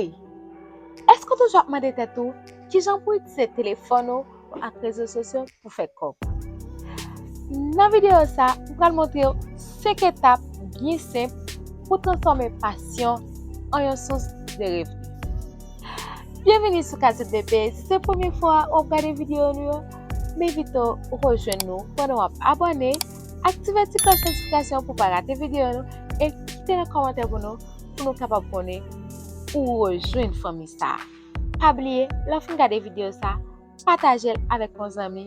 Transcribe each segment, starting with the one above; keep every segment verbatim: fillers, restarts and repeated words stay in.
Èske w toujou ap mande tèt ou kijan pou w itilize telefòn ou ak rezo sosyo pou fè kòb? Nan videyo sa, m pral montre w senk etap byen senp pou w transfòme pasyon an yon sous de revni. Byenvini sou Kazèt B P. Si se premye fwa w ap gade videyo nou yo, m envite w rejwenn nou pandan w ap abòne, aktive ti klòch notifikasyon pou w pa rate videyo nou, e kite nan kòmantè pou nou, pou nou kapab konnen ou rejwenn fanmi sa a. Pa bliye, lè w fin gade videyo sa, pataje l avèk yon zanmi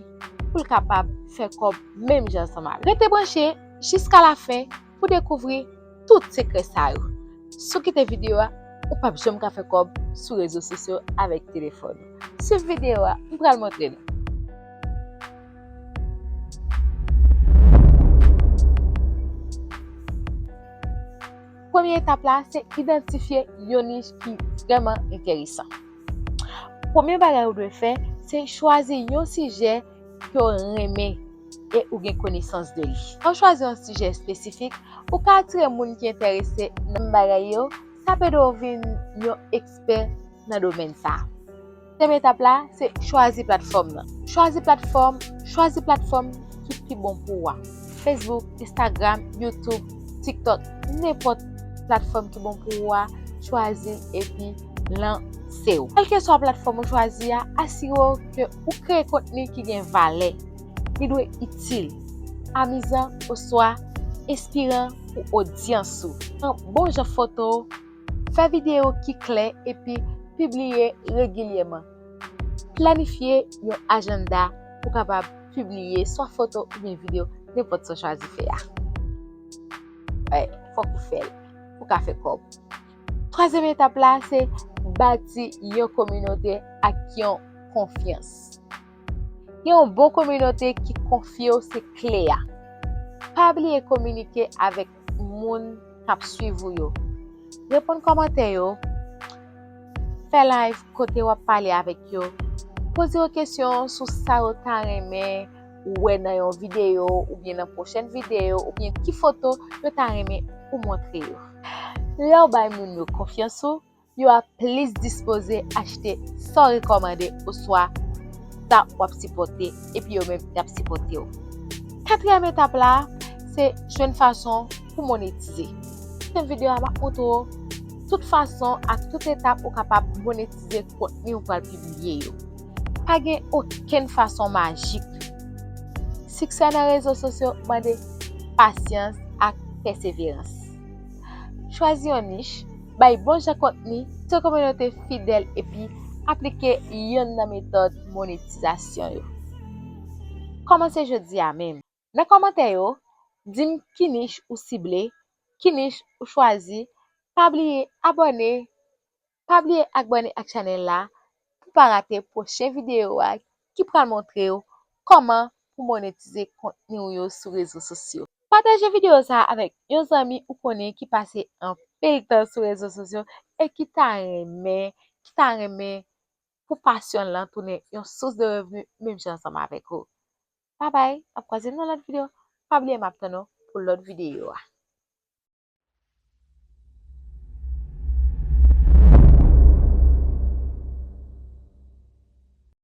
pou l kapab fè kòb menm jan ansanm avè w. Rete branche jiska lafen pou dekouvri tout sekrè sa yo. Si w kite videyo a, ou p ap janm ka fè kòb sou rezo sosyo avèk telefòn ou. Swiv videyo a, m pral montre nou. Premye etap la, se idantifye yon nich ki vrèman enteresan. Premye bagay ou dwe fè, se chwazi yon sijè ke w renmen e ou gen konesans de li. Lè w chwazi yon sijè espesifik, ou ka atire moun ki enterese nan menm bagay yo, sa p ede w vin yon ekspè nan domèn sa a. Dezyèm etap la, se chwazi platfòm nan. Chwazi platfòm, chwazi platfòm ki pi bon pou ou a. Facebook, Instagram, YouTube, TikTok, nenpòt platfòm ki bon pou ou a, chwazi l epi lanse w. Kèlkeswa platfòm ou chwazi a, asire w ke ou kreye kontni ki gen valè. Li dwe itil, amizan oswa enspiran pou odyans ou. Pran bon jan foto, fè videyo ki klè epi pibliye regilyèman. Planifye yon ajanda pou w kapab pibliye swa foto oubyen videyo, nenpòt sa w chwazi fè a. Wi, fòk ou fè l pou w ka fè kòb. Twazyèm etap la, se bati yon kominote ak yon konfyans. Gen yon bon kominote ki konfye w se kle a. Pa bliye kominike avèk moun k ap swiv ou yo. Reponn kòmantè yo, fè live kote w ap pale avèk yo, poze yo kesyon sou sa yo ta renmen ou wè nan yon videyo oubyen nan pwochèn videyo oubyen ki foto yo ta renmen ou montre yo. Lè w bay moun yo konfyans ou, yo ap plis dispoze achte sa w rekòmande oswa sa w ap sipòte, epi yo menm y ap sipòte w. Katriyèm etap la, se jwenn fason pou monetize. Nan videyo a, m ap montre w tout fason ak tout etap ou kapab monetize kontni ou pral pibliye yo. Pa gen okenn fason majik. Siksè nan rezo sosyo mande pasyans ak pèseverans. Chwazi yon nich, bay bon jan kontni, se kominote fidèl epi aplike youn nan metòd monetizasyon yo. Kòmanse jodi a menm. Nan kòmantè yo, di m ki nich ou sible, ki nich ou chwazi. Pa bliye abòne, pa bliye abòne ak chanèl la pou pa rate pwochen videyo a ki pral montre w kòman pou monetize kontni w yo sou rezo sosyo. Pataje videyo sa a avèk yon zanmi ou konnen ki pase anpil tan sou rezo sosyo e ki ta renmen, ki ta renmen pou pasyon l lan tounen yon sous de revni menm jan ansanm avèk ou. Babay, n ap kwaze nan lòt videyo. Pa bliye m ap tann ou pou lòt videyo a.